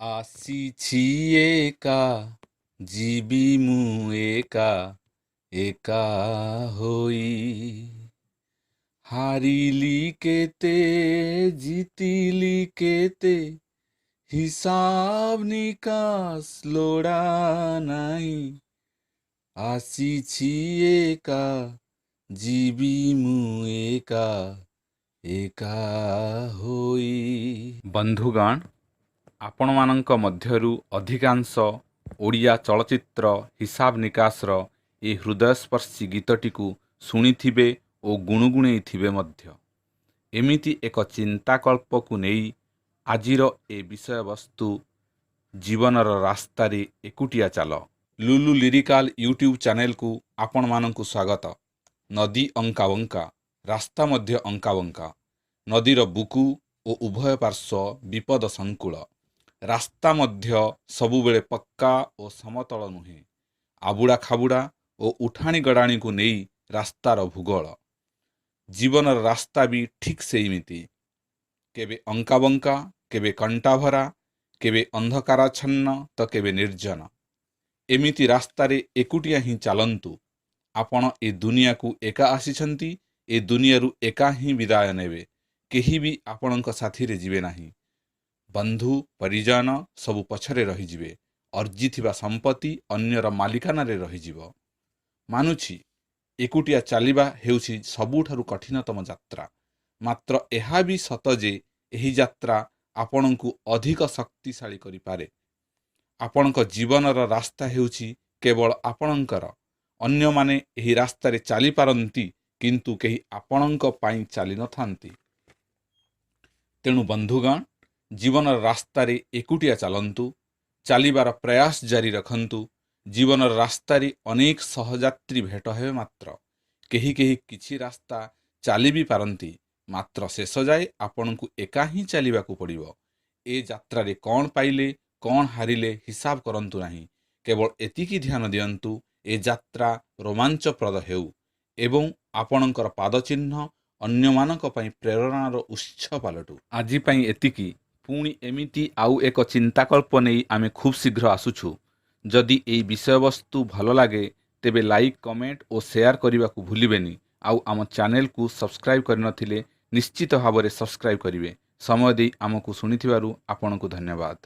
ଆସିଛି ଏକା, ଯିବି ମୁଁ ଏକା, ଏକା ହୋଇ। ହାରିଲି କେତେ, ଜିତିଲି କେତେ, ହିସାବ ନିକାଶ ଲୋଡ଼ା ନାହିଁ। ଆସିଛି ଏକା, ଯିବି ମୁଁ ଏକା, ଏକା ହୋଇ। ବନ୍ଧୁଗଣ, ଆପଣମାନଙ୍କ ମଧ୍ୟରୁ ଅଧିକାଂଶ ଓଡ଼ିଆ ଚଳଚ୍ଚିତ୍ର ହିସାବ ନିକାଶର ଏ ହୃଦୟସ୍ପର୍ଶୀ ଗୀତଟିକୁ ଶୁଣିଥିବେ ଓ ଗୁଣୁଗୁଣେଇଥିବେ ମଧ୍ୟ। ଏମିତି ଏକ ଚିନ୍ତାକଳ୍ପକୁ ନେଇ ଆଜିର ଏ ବିଷୟବସ୍ତୁ, ଜୀବନର ରାସ୍ତାରେ ଏକୁଟିଆ ଚାଲ। ଲୁଲୁ ଲିରିକାଲ ୟୁଟ୍ୟୁବ୍ ଚ୍ୟାନେଲକୁ ଆପଣମାନଙ୍କୁ ସ୍ୱାଗତ। ନଦୀ ଅଙ୍କାବଙ୍କା, ରାସ୍ତା ମଧ୍ୟ ଅଙ୍କାବଙ୍କା। ନଦୀର ବୁକୁ ଓ ଉଭୟ ପାର୍ଶ୍ୱ ବିପଦ ସଂକୁଳ। ରାସ୍ତା ମଧ୍ୟ ସବୁବେଳେ ପକ୍କା ଓ ସମତଳ ନୁହେଁ। ଆବୁଡ଼ା ଖାବୁଡ଼ା ଓ ଉଠାଣି ଗଡ଼ାଣିକୁ ନେଇ ରାସ୍ତାର ଭୂଗୋଳ। ଜୀବନର ରାସ୍ତା ବି ଠିକ୍ ସେଇମିତି, କେବେ ଅଙ୍କାବଙ୍କା, କେବେ କଣ୍ଟାଭରା, କେବେ ଅନ୍ଧକାରାଚ୍ଛନ୍ନ ତ କେବେ ନିର୍ଜନ। ଏମିତି ରାସ୍ତାରେ ଏକୁଟିଆ ହିଁ ଚାଲନ୍ତୁ। ଆପଣ ଏ ଦୁନିଆକୁ ଏକା ଆସିଛନ୍ତି, ଏ ଦୁନିଆରୁ ଏକା ହିଁ ବିଦାୟ ନେବେ। କେହି ବି ଆପଣଙ୍କ ସାଥିରେ ଯିବେ ନାହିଁ। ବନ୍ଧୁ ପରିଜନ ସବୁ ପଛରେ ରହିଯିବେ। ଅର୍ଜିଥିବା ସମ୍ପତ୍ତି ଅନ୍ୟର ମାଲିକାନାରେ ରହିଯିବ। ମାନୁଛି, ଏକୁଟିଆ ଚାଲିବା ହେଉଛି ସବୁଠାରୁ କଠିନତମ ଯାତ୍ରା। ମାତ୍ର ଏହା ବି ସତ ଯେ ଏହି ଯାତ୍ରା ଆପଣଙ୍କୁ ଅଧିକ ଶକ୍ତିଶାଳୀ କରିପାରେ। ଆପଣଙ୍କ ଜୀବନର ରାସ୍ତା ହେଉଛି କେବଳ ଆପଣଙ୍କର। ଅନ୍ୟମାନେ ଏହି ରାସ୍ତାରେ ଚାଲିପାରନ୍ତି, କିନ୍ତୁ କେହି ଆପଣଙ୍କ ପାଇଁ ଚାଲିନଥାନ୍ତି। ତେଣୁ ବନ୍ଧୁଗଣ, ଜୀବନର ରାସ୍ତାରେ ଏକୁଟିଆ ଚାଲନ୍ତୁ, ଚାଲିବାର ପ୍ରୟାସ ଜାରି ରଖନ୍ତୁ। ଜୀବନର ରାସ୍ତାରେ ଅନେକ ସହଯାତ୍ରୀ ଭେଟ ହେବେ, ମାତ୍ର କେହି କେହି କିଛି ରାସ୍ତା ଚାଲି ବି ପାରନ୍ତି। ମାତ୍ର ଶେଷ ଯାଏ ଆପଣଙ୍କୁ ଏକା ହିଁ ଚାଲିବାକୁ ପଡ଼ିବ। ଏ ଯାତ୍ରାରେ କ'ଣ ପାଇଲେ, କ'ଣ ହାରିଲେ, ହିସାବ କରନ୍ତୁ ନାହିଁ। କେବଳ ଏତିକି ଧ୍ୟାନ ଦିଅନ୍ତୁ, ଏ ଯାତ୍ରା ରୋମାଞ୍ଚପ୍ରଦ ହେଉ ଏବଂ ଆପଣଙ୍କର ପାଦଚିହ୍ନ ଅନ୍ୟମାନଙ୍କ ପାଇଁ ପ୍ରେରଣାର ଉତ୍ସ ପାଲଟୁ। ଆଜି ପାଇଁ ଏତିକି। ପୁଣି ଏମିତି ଆଉ ଏକ ଚିନ୍ତାକଳ୍ପ ନେଇ ଆମେ ଖୁବ୍ ଶୀଘ୍ର ଆସୁଛୁ। ଯଦି ଏଇ ବିଷୟବସ୍ତୁ ଭଲ ଲାଗେ, ତେବେ ଲାଇକ୍, କମେଣ୍ଟ ଓ ସେୟାର କରିବାକୁ ଭୁଲିବେନି। ଆଉ ଆମ ଚ୍ୟାନେଲକୁ ସବସ୍କ୍ରାଇବ୍ କରିନଥିଲେ ନିଶ୍ଚିତ ଭାବରେ ସବସ୍କ୍ରାଇବ୍ କରିବେ। ସମୟ ଦେଇ ଆମକୁ ଶୁଣିଥିବାରୁ ଆପଣଙ୍କୁ ଧନ୍ୟବାଦ।